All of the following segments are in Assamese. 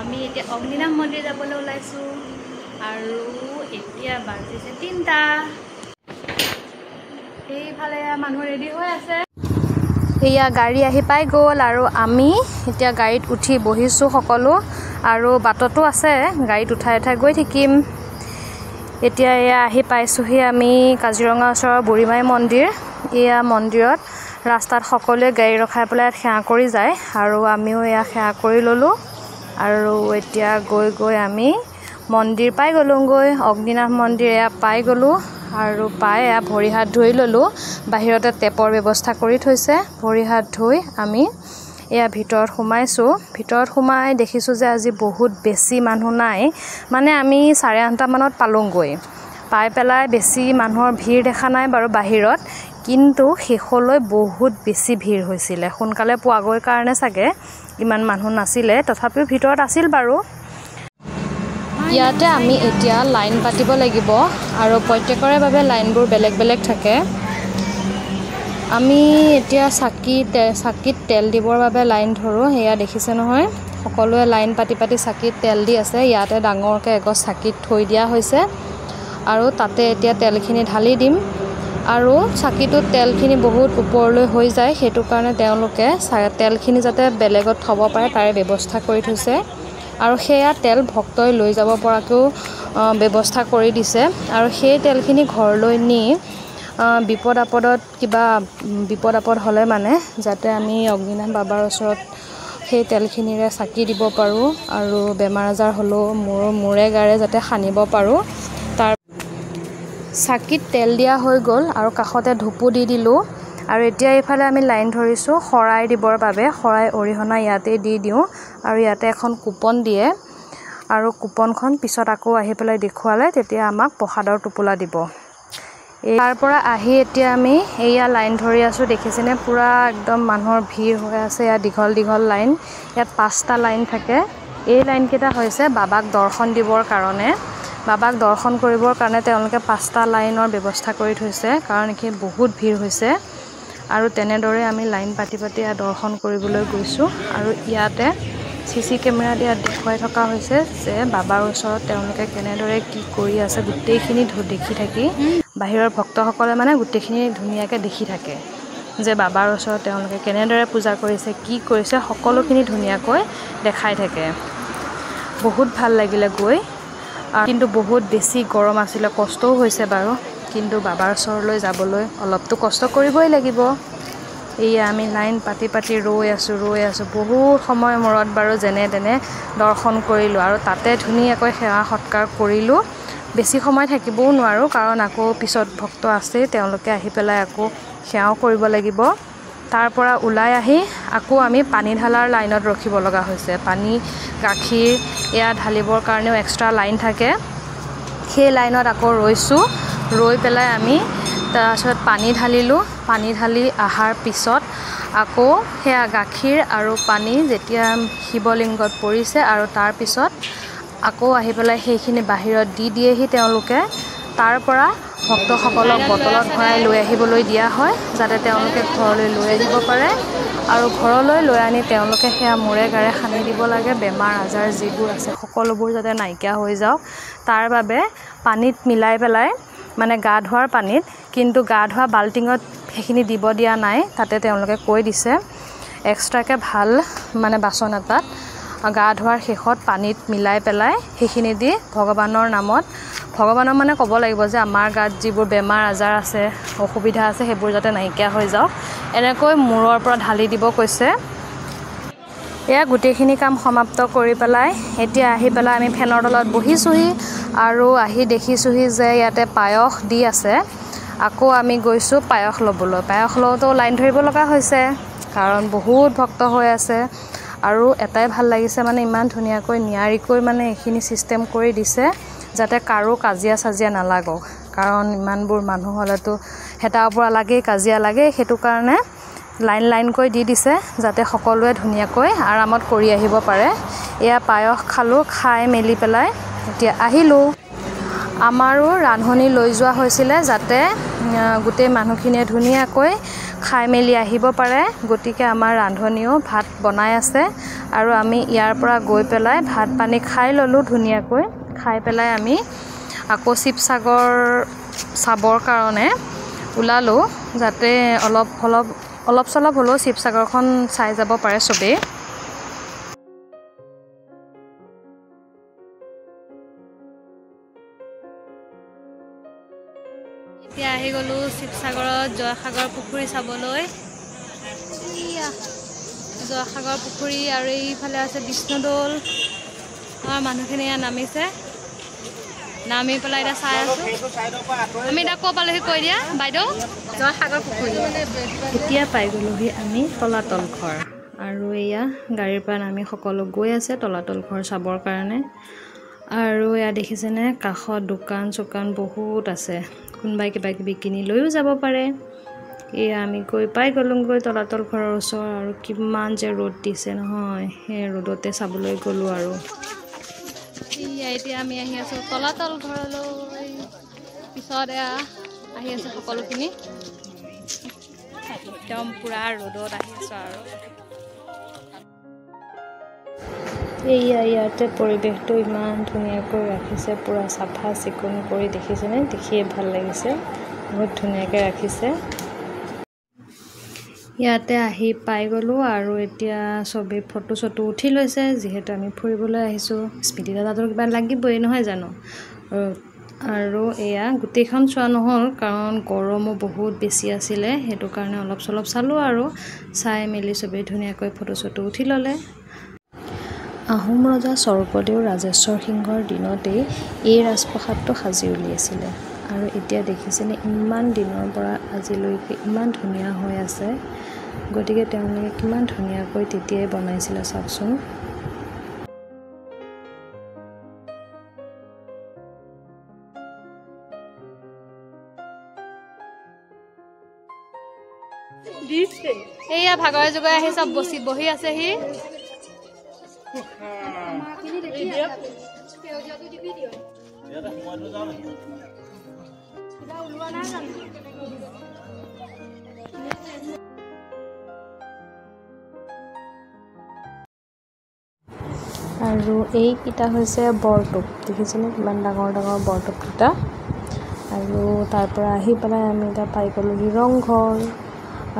আমি এতিয়া অগ্নিনাভ মন্দিৰ যাবলৈ ওলাইছোঁ আৰু এতিয়া বাজিছে 3টা। এইফালে মানুহ ৰেডি হৈ আছে। এয়া গাড়ী আহি পাই গ'ল আৰু আমি এতিয়া গাড়ীত উঠি বহিছোঁ সকলো, আৰু বাটতো আছে গাড়ীত উঠাই উঠাই গৈ থাকিম। এতিয়া এয়া আহি পাইছোঁহি আমি কাজিৰঙা ওচৰৰ বুঢ়ীমাই মন্দিৰ। এয়া মন্দিৰত ৰাস্তাত সকলোৱে গাড়ী ৰখাই পেলাই সেৱা কৰি যায় আৰু আমিও এয়া সেৱা কৰি ল'লোঁ। আৰু এতিয়া গৈ গৈ আমি মন্দিৰ পাই গ'লোঁগৈ, অগ্নিনাভ মন্দিৰ এয়া পাই গ'লোঁ। আৰু পাই এয়া ভৰি হাত ধুই ল'লোঁ, বাহিৰতে টেপৰ ব্যৱস্থা কৰি থৈছে। ভৰি হাত ধুই আমি এয়া ভিতৰত সোমাইছোঁ। ভিতৰত সোমাই দেখিছোঁ যে আজি বহুত বেছি মানুহ নাই, মানে আমি 8:30মানত পালোঁগৈ। পাই পেলাই বেছি মানুহৰ ভিৰ দেখা নাই বাৰু বাহিৰত, কিন্তু শেষলৈ বহুত বেছি ভিৰ হৈছিলে। সোনকালে পোৱাগৈ কাৰণে চাগে ইমান মানুহ নাছিলে, তথাপিও ভিতৰত আছিল বাৰু। ইয়াতে আমি এতিয়া লাইন পাতিব লাগিব আৰু প্ৰত্যেকৰে বাবে লাইনবোৰ বেলেগ বেলেগ থাকে। আমি এতিয়া চাকিত তেল দিবৰ বাবে লাইন ধৰোঁ। সেয়া দেখিছে নহয়, সকলোৱে লাইন পাতি পাতি চাকিত তেল দি আছে। ইয়াতে ডাঙৰকৈ এগছ চাকিত থৈ দিয়া হৈছে আৰু তাতে এতিয়া তেলখিনি ঢালি দিম। আৰু চাকিটোত তেলখিনি বহুত ওপৰলৈ হৈ যায়, সেইটো কাৰণে তেওঁলোকে তেলখিনি যাতে বেলেগত থ'ব পাৰে তাৰে ব্যৱস্থা কৰি থৈছে। আৰু সেয়া তেল ভক্তই লৈ যাব পৰাকৈও ব্যৱস্থা কৰি দিছে। আৰু সেই তেলখিনি ঘৰলৈ নি বিপদ আপদত কিবা বিপদ আপদ হ'লে মানে যাতে আমি অগ্নিনাভ বাবাৰ ওচৰত সেই তেলখিনিৰে চাকি দিব পাৰোঁ আৰু বেমাৰ আজাৰ হ'লেও মূৰে গাৰে যাতে সানিব পাৰোঁ। তাৰ চাকিত তেল দিয়া হৈ গ'ল আৰু কাষতে ধূপো দি দিলোঁ। আৰু এতিয়া এইফালে আমি লাইন ধৰিছোঁ শৰাই দিবৰ বাবে। শৰাই অৰিহণা ইয়াতে দি দিওঁ আৰু ইয়াতে এখন কুপন দিয়ে আৰু কুপনখন পিছত আকৌ আহি পেলাই দেখুৱালে তেতিয়া আমাক প্ৰসাদৰ টোপোলা দিব। তাৰ পৰা আহি এতিয়া আমি এয়া লাইন ধৰি আছোঁ। দেখিছেনে পূৰা একদম মানুহৰ ভিৰ হৈ আছে। ইয়াত দীঘল দীঘল লাইন, ইয়াত 5টা লাইন থাকে। এই লাইনকেইটা হৈছে বাবাক দৰ্শন দিবৰ কাৰণে। বাবাক দৰ্শন কৰিবৰ কাৰণে তেওঁলোকে 5টা লাইনৰ ব্যৱস্থা কৰি থৈছে, কাৰণ এইখিনি বহুত ভিৰ হৈছে। আৰু তেনেদৰে আমি লাইন পাতি পাতি ইয়াত দৰ্শন কৰিবলৈ গৈছোঁ। আৰু ইয়াতে চি কেমেৰাত ইয়াত দেখুৱাই থকা হৈছে যে বাবাৰ ওচৰত তেওঁলোকে কেনেদৰে কি কৰি আছে, গোটেইখিনি দেখি থাকি বাহিৰৰ ভক্তসকলে মানে গোটেইখিনি ধুনীয়াকৈ দেখি থাকে যে বাবাৰ ওচৰত তেওঁলোকে কেনেদৰে পূজা কৰিছে, কি কৰিছে, সকলোখিনি ধুনীয়াকৈ দেখাই থাকে। বহুত ভাল লাগিলে গৈ, কিন্তু বহুত বেছি গৰম আছিলে, কষ্টও হৈছে বাৰু, কিন্তু বাবাৰ ওচৰলৈ যাবলৈ অলপতো কষ্ট কৰিবই লাগিব। এয়া আমি লাইন পাতি পাতি ৰৈ আছোঁ বহুত সময় মূৰত বাৰু যেনে তেনে দৰ্শন কৰিলোঁ আৰু তাতে ধুনীয়াকৈ সেৱা সৎকাৰ কৰিলোঁ। বেছি সময় থাকিবও নোৱাৰোঁ, কাৰণ আকৌ পিছত ভক্ত আছেই, তেওঁলোকে আহি পেলাই আকৌ সেৱাও কৰিব লাগিব। তাৰ পৰা ওলাই আহি আকৌ আমি পানী ঢালাৰ লাইনত ৰখিব লগা হৈছে। পানী গাখীৰ এয়া ঢালিবৰ কাৰণেও এক্সট্ৰা লাইন থাকে, সেই লাইনত আকৌ ৰৈছোঁ। ৰৈ পেলাই আমি তাৰপিছত পানী ঢালিলোঁ। পানী ঢালি অহাৰ পিছত আকৌ সেয়া গাখীৰ আৰু পানী যেতিয়া শিৱলিংগত পৰিছে আৰু তাৰপিছত আকৌ আহি পেলাই সেইখিনি বাহিৰত দি দিয়েহি তেওঁলোকে। তাৰ পৰা ভক্তসকলক বটলত ভৰাই লৈ আহিবলৈ দিয়া হয়, যাতে তেওঁলোকে ঘৰলৈ লৈ আহিব পাৰে। আৰু ঘৰলৈ লৈ আনি তেওঁলোকে সেয়া মূৰে গাৰে সানি দিব লাগে, বেমাৰ আজাৰ যিবোৰ আছে সকলোবোৰ যাতে নাইকিয়া হৈ যাওক তাৰ বাবে পানীত মিলাই পেলাই, মানে গা ধোৱাৰ পানীত, কিন্তু গা ধোৱা বাল্টিঙত সেইখিনি দিব দিয়া নাই, তাতে তেওঁলোকে কৈ দিছে এক্সট্ৰাকৈ ভাল মানে বাচন এটাত গা ধোৱাৰ শেষত পানীত মিলাই পেলাই সেইখিনি দি ভগৱানৰ নামত, ভগৱানৰ মানে ক'ব লাগিব যে আমাৰ গাত যিবোৰ বেমাৰ আজাৰ আছে, অসুবিধা আছে, সেইবোৰ যাতে নাইকিয়া হৈ যাওক, এনেকৈ মূৰৰ পৰা ঢালি দিব কৈছে। এয়া গোটেইখিনি কাম সমাপ্ত কৰি পেলাই এতিয়া আহি পেলাই আমি ফেনৰ তলত বহিছোঁহি আৰু আহি দেখিছোঁহি যে ইয়াতে পায়স দি আছে। আকৌ আমি গৈছোঁ পায়স ল'বলৈ। পায়স লওঁতেও লাইন ধৰিব লগা হৈছে, কাৰণ বহুত ভক্ত হৈ আছে। আৰু এটাই ভাল লাগিছে, মানে ইমান ধুনীয়াকৈ নিয়াৰিকৈ মানে এইখিনি ছিষ্টেম কৰি দিছে যাতে কাৰো কাজিয়া চাজিয়া নালাগক, কাৰণ ইমানবোৰ মানুহ হ'লেতো হেতা ওপৰা লাগেই, কাজিয়া লাগেই, সেইটো কাৰণে লাইন লাইনকৈ দি দিছে যাতে সকলোৱে ধুনীয়াকৈ আৰামত কৰি আহিব পাৰে। এয়া পায়স খালোঁ, খাই মেলি পেলাই এতিয়া আহিলোঁ। আমাৰো ৰান্ধনি লৈ যোৱা হৈছিলে যাতে গোটেই মানুহখিনিয়ে ধুনীয়াকৈ খাই মেলি আহিব পাৰে, গতিকে আমাৰ ৰান্ধনীও ভাত বনাই আছে আৰু আমি ইয়াৰ পৰা গৈ পেলাই ভাত পানী খাই ল'লোঁ ধুনীয়াকৈ। খাই পেলাই আমি আকৌ শিৱসাগৰ চাবৰ কাৰণে ওলালোঁ, যাতে অলপ অলপ অলপ চলপ হ'লেও শিৱসাগৰখন চাই যাব পাৰে চবেই। এতিয়া আহি গ'লোঁ শিৱসাগৰত জয়সাগৰ পুখুৰী চাবলৈ। জয়সাগৰ পুখুৰী আৰু এইফালে আছে বিষ্ণুদৌল। আমাৰ মানুহখিনি ইয়াত নামিছে, নামি পেলাই এতিয়া চাই আছোঁ। আমি এতিয়া ক'ৰ পালোহি কৈ দিয়া বাইদেউ? জয়সাগৰ পুখুৰী। এতিয়া পাই গ'লোহি আমি তলাতল ঘৰ। আৰু এয়া গাড়ীৰ পৰা নামি সকলো গৈ আছে তলাতল ঘৰ চাবৰ কাৰণে। আৰু এয়া দেখিছেনে কাষত দোকান চোকান বহুত আছে, কোনোবাই কিবা কিবি কিনি লৈও যাব পাৰে। এয়া আমি গৈ পাই গ'লোগৈ তলাতল ঘৰৰ ওচৰ। আৰু কিমান যে ৰ'দ দিছে নহয়, সেই ৰ'দতে চাবলৈ গ'লোঁ। আৰু এয়া এতিয়া আমি আহি আছোঁ তলাতল ঘৰলৈ। পিছত এয়া আহি আছে সকলোখিনি, একদম পূৰা ৰ'দত আহি আছোঁ। আৰু এইয়া ইয়াতে পৰিৱেশটো ইমান ধুনীয়াকৈ ৰাখিছে, পূৰা চাফা চিকুণ কৰি দেখিছেনে? দেখিয়ে ভাল লাগিছে, বহুত ধুনীয়াকৈ ৰাখিছে। ইয়াতে আহি পাই গ'লোঁ। আৰু এতিয়া চবেই ফটো চটো উঠি লৈছে, যিহেতু আমি ফুৰিবলৈ আহিছোঁ, স্মৃতি দাদাটোৰ কিবা লাগিবই নহয় জানো? আৰু এয়া গোটেইখন চোৱা নহ'ল, কাৰণ গৰমো বহুত বেছি আছিলে, সেইটো কাৰণে অলপ চলপ চালোঁ। আৰু চাই মেলি চবেই ধুনীয়াকৈ ফটো চটো উঠি ল'লে। আহোম ৰজা স্বৰ্গদেউ ৰাজেশ্বৰ সিংহৰ দিনতেই এই ৰাজপ্ৰসাদটো সাজি উলিয়াইছিলে। আৰু এতিয়া দেখিছেনে ইমান দিনৰ পৰা আজিলৈকে ইমান ধুনীয়া হৈ আছে। গতিকে তেওঁলোকে কিমান ধুনীয়াকৈ তেতিয়াই বনাইছিলে চাওকচোন। এইয়া ভাগৰে যোগৰে আহি চব বহি আছেহি। আৰু এইকেইটা হৈছে বৰটোপ, দেখিছেনে কিমান ডাঙৰ ডাঙৰ বৰটোপকেইটা। আৰু তাৰ পৰা আহি পেলাই আমি এতিয়া পাই গ'লোহি ৰংঘৰ।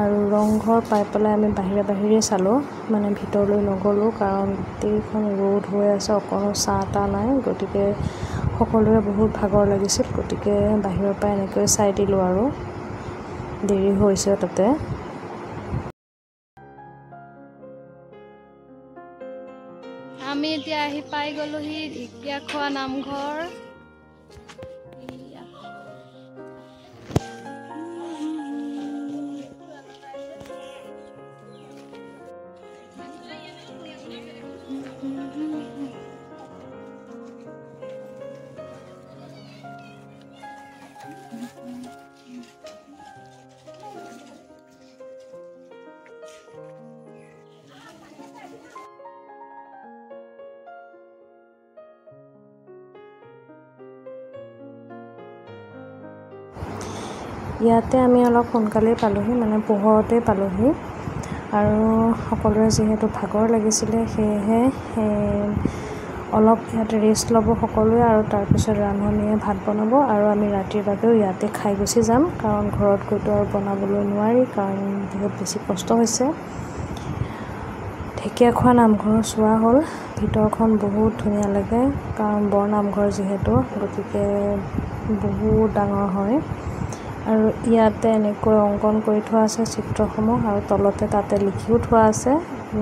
আৰু ৰংঘৰ পাই পেলাই আমি বাহিৰে বাহিৰে চালোঁ, মানে ভিতৰলৈ নগ'লোঁ, কাৰণ গোটেইখন ৰ'দ হৈ আছে, অকণো ছাঁ তাঁ নাই, গতিকে সকলোৰে বহুত ভাগৰ লাগিছিল। গতিকে বাহিৰৰ পৰা এনেকৈ চাই দিলোঁ আৰু দেৰি হৈছে তাতে। আমি এতিয়া আহি পাই গ'লোহি ঢেকীয়াখোৱা নামঘৰ। ইয়াতে আমি অলপ সোনকালেই পালোহি, মানে পোহৰতে পালোহি। আৰু সকলোৰে যিহেতু ভাগৰ লাগিছিলে, সেয়েহে অলপ ইয়াত ৰেষ্ট ল'ব সকলোৱে। আৰু তাৰপিছত ৰান্ধনীয়ে ভাত বনাব আৰু আমি ৰাতিৰ বাবেও ইয়াতে খাই গুচি যাম, কাৰণ ঘৰত গৈতো আৰু বনাবলৈ নোৱাৰি, কাৰণ বহুত বেছি কষ্ট হৈছে। ঢেকীয়াখোৱা নামঘৰ চোৱা হ'ল, ভিতৰখন বহুত ধুনীয়া লাগে, কাৰণ বৰ নামঘৰ যিহেতু, গতিকে বহুত ডাঙৰ হয়। আৰু ইয়াতে এনেকৈ অংকন কৰি থোৱা আছে চিত্ৰসমূহ, আৰু তলতে তাতে লিখিও থোৱা আছে,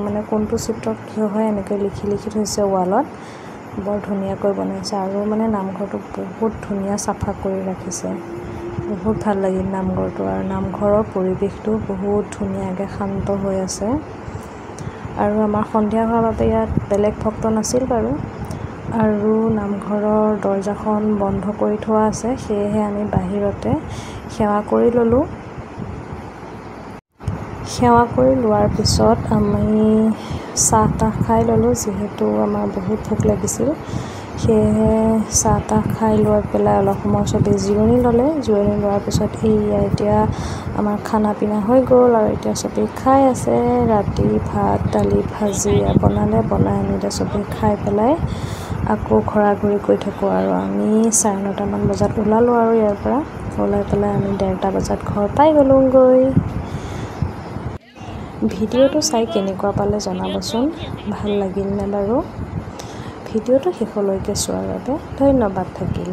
মানে কোনটো চিত্ৰ কি হয় এনেকৈ লিখি লিখি থৈছে ৱালত। বৰ ধুনীয়াকৈ বনাইছে। আৰু মানে নামঘৰটো বহুত ধুনীয়া চাফা কৰি ৰাখিছে, বহুত ভাল লাগিল নামঘৰটো। আৰু নামঘৰৰ পৰিৱেশটো বহুত ধুনীয়াকৈ শান্ত হৈ আছে। আৰু আমাৰ সন্ধিয়া হোৱাৰ বাবে ইয়াত বেলেগ ভক্ত নাছিল বাৰু। আৰু নামঘৰৰ দৰ্জাখন বন্ধ কৰি থোৱা আছে, সেয়েহে আমি বাহিৰতে সেৱা কৰি ল'লোঁ। সেৱা কৰি লোৱাৰ পিছত আমি চাহ তাহ খাই ল'লোঁ, যিহেতু আমাৰ বহুত ভোক লাগিছিল। সেয়েহে চাহ তাহ খাই লৈ পেলাই অলপ সময় চবেই জিৰণি ল'লে। জিৰণি লোৱাৰ পিছত এইয়া এতিয়া আমাৰ খানা পিনা হৈ গ'ল আৰু এতিয়া চবেই খাই আছে। ৰাতি ভাত, দালি, ভাজি বনালে, বনাই আমি এতিয়া চবেই খাই পেলাই আকৌ ঘৰা ঘূৰি গৈ থাকোঁ। আৰু আমি 9:30মান বজাত ওলালোঁ আৰু ইয়াৰ পৰা ওলাই পেলাই আমি 1:30 বজাত ঘৰ পাই গ'লোঁগৈ। ভিডিঅ'টো চাই কেনেকুৱা পালে জনাবচোন, ভাল লাগিলনে বাৰু? ভিডিঅ'টো শেষলৈকে চোৱাৰ বাবে ধন্যবাদ থাকিল।